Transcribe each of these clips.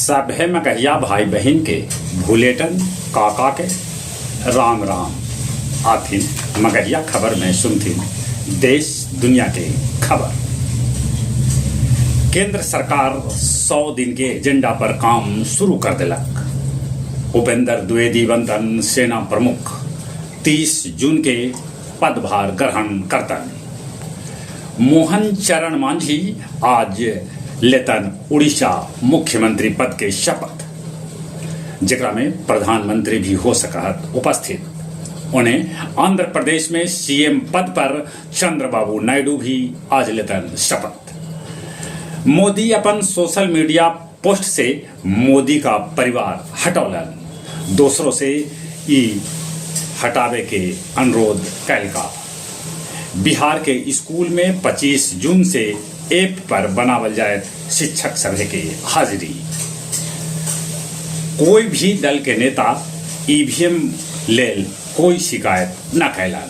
सभे मगहिया भाई बहिन के भुलेटन काका के राम राम। आथिन मगहिया खबर में सुनथिन देश दुनिया के खबर। केंद्र सरकार 100 दिन के एजेंडा पर काम शुरू कर देलक। उपेंद्र द्विवेदी बनतन सेना प्रमुख, 30 जून के पदभार ग्रहण करतन। मोहन चरण मांझी आज लेतन उड़ीसा मुख्यमंत्री पद के शपथ, जेकरा में प्रधानमंत्री भी हो सकत उपस्थित। उन्हें आंध्र प्रदेश में सीएम पद पर चंद्रबाबू नायडू भी आज लेतन शपथ। मोदी अपन सोशल मीडिया पोस्ट से मोदी का परिवार हटौलन, दूसरों से ई हटावे के अनुरोध कैलका। बिहार के स्कूल में 25 जून से ऐप पर बनावल जाए शिक्षक सभे के हाजिरी। कोई भी दल के नेता ईवीएम लेल कोई शिकायत न कैलन।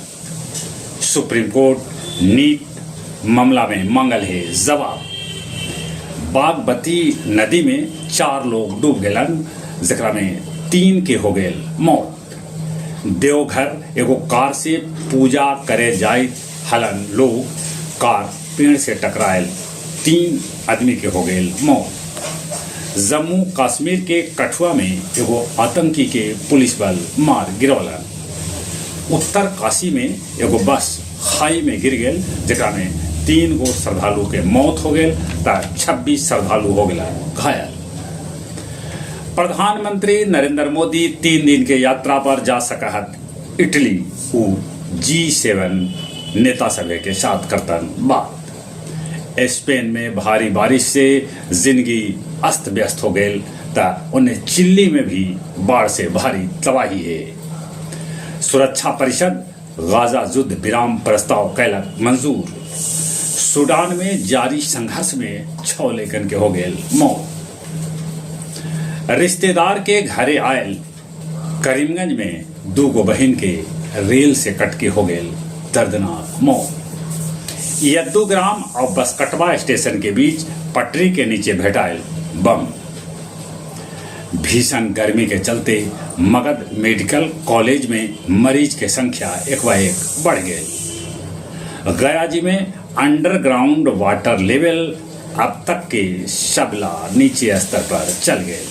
सुप्रीम कोर्ट नीट मामला में मांगल है जवाब। बागमती नदी में 4 लोग डूब गेलन, जेकरा में 3 के हो गेल मौत। देवघर एगो कार से पूजा करे जाइत हलन लोग, कार पेड़ से टकरायल, 3 आदमी के हो गेल मौत। जम्मू कश्मीर के कठुआ में एगो आतंकी के पुलिस बल मार गिरौलन। उत्तर काशी में एगो बस खाई में गिर गेल, जेकरा में 3 गो श्रद्धालु के मौत हो गेल त 26 श्रद्धालु हो गेल घायल। प्रधानमंत्री नरेंद्र मोदी 3 दिन के यात्रा पर जा सकहत इटली, उ G7 नेता सभा के साथ करतन बात। स्पेन में भारी बारिश से जिंदगी अस्त व्यस्त हो गेल त उन्हें चिल्ली में भी बाढ़ से भारी तबाही है। सुरक्षा परिषद गाजा युद्ध विराम प्रस्ताव कैलक मंजूर। सूडान में जारी संघर्ष में 6 लेखन के हो गेल मौत। रिश्तेदार के घरे आयल करीमगंज में 2 गो बहन के रेल से कट के हो गेल दर्दनाक मौत। यद्दूग्राम और बसकटवा स्टेशन के बीच पटरी के नीचे भेटायल बम। भीषण गर्मी के चलते मगध मेडिकल कॉलेज में मरीज के संख्या 1-1 बढ़ गई। गया जी में अंडरग्राउंड वाटर लेवल अब तक के सबला नीचे स्तर पर चल गए।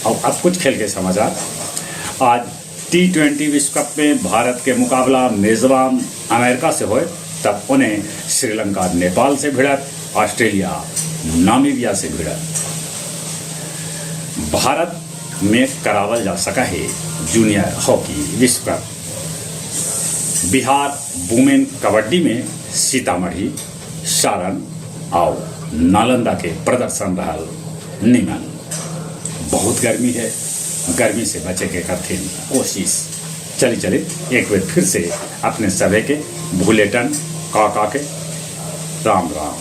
और अब कुछ खेल के समाचार। आज T20 विश्व कप में भारत के मुकाबला मेजबान अमेरिका से होए, तब उन्हें श्रीलंका नेपाल से भिड़त, ऑस्ट्रेलिया नामीबिया से भिड़त। भारत में करावल जा सका है जूनियर हॉकी विश्व कप। बिहार वुमेन कबड्डी में सीतामढ़ी, सारण और नालंदा के प्रदर्शन रहा निमन। बहुत गर्मी है, गर्मी से बचे के करथिन कोशिश। चली चली एक बार फिर से अपने सभे के भुलेटन काका के राम राम।